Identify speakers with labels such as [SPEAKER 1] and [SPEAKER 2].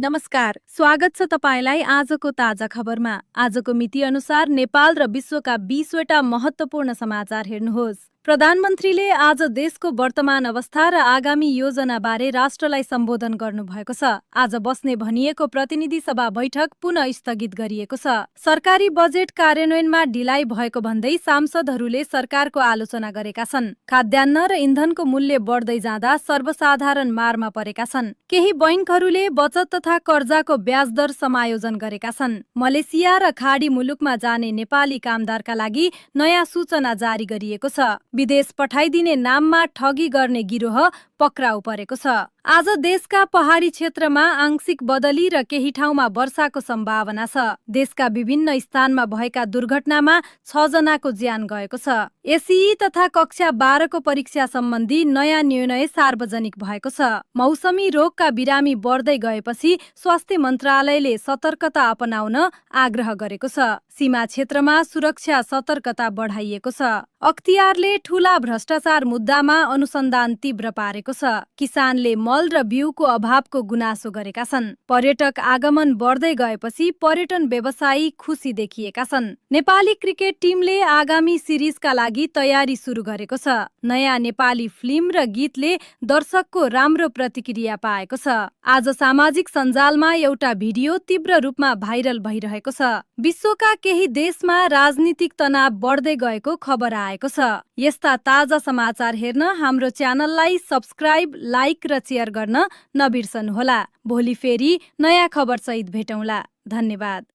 [SPEAKER 1] नमस्कार, स्वागत छ तपाईलाई आजको ताजा खबरमा। आजको मिति अनुसार नेपाल र विश्वका 20वटा महत्त्वपूर्ण समाचार हेर्नुहोस्। प्रधानमन्त्रीले आज देशको वर्तमान अवस्था र आगामी योजनाबारे राष्ट्रलाई सम्बोधन गर्नुभएको छ। आज बस्ने भनिएको प्रतिनिधि सभा बैठक पुनः स्थगित गरिएको छ। सरकारी बजेट कार्यान्वयनमा ढिलाइ भएको भन्दै सांसदहरूले सरकारको आलोचना गरेका छन्। खाद्यान्न र इन्धनको मूल्य बढ्दै जाँदा सर्वसाधारण मारमा परेका छन्। केही बैंकहरूले बचत तथा कर्जाको ब्याज दर समायोजन गरेका छन्। मलेसिया र खाडी मुलुकमा जाने नेपाली कामदारका लागि नयाँ सूचना जारी गरिएको छ। विदेश पठाइदिने नाममा ठगी गर्ने गिरोह पक्राउ परेको छ। आज देशका पहाडी क्षेत्रमा आंशिक बदली र केही ठाउँमा वर्षाको सम्भावना छ। देशका विभिन्न स्थानमा भएका दुर्घटनामा 6 जनाको ज्यान गएको छ। एसई तथा कक्षा 12 को परीक्षा सम्बन्धी नयाँ निर्णय सार्वजनिक भएको छ। मौसमी रोगका बिरामी बढ्दै गएपछि स्वास्थ्य मन्त्रालयले सतर्कता अपनाउन आग्रह गरेको छ। सीमा क्षेत्रमा सुरक्षा सतर्कता बढाइएको छ। अख्तियारले ठूला भ्रष्टाचार मुद्दामा अनुसन्धान तीव्र पारेको छ। किसानले मल र बिउको अभावको गुनासो गरेका छन्। पर्यटक आगमन बढ्दै गएपछि पर्यटन व्यवसायी खुसी देखिएका छन्। नेपाली क्रिकेट टिमले आगामी सिरिजका लागि तयारी सुरु गरेको छ। नयाँ नेपाली फिल्म र गीतले दर्शकको राम्रो प्रतिक्रिया पाएको छ। आज सामाजिक सञ्जालमा एउटा भिडियो तीव्र रूपमा भाइरल भइरहेको छ। विश्वका केही देशमा राजनीतिक तनाव बढ्दै गएको खबर आएको छ। यस्ता ताजा समाचार हेर्न हाम्रो च्यानललाई सब्स्क्राइब, लाइक र शेयर गर्न नबिर्सनुहोला। भोलि फेरि नयाँ खबर सहित भेटौँला। धन्यवाद।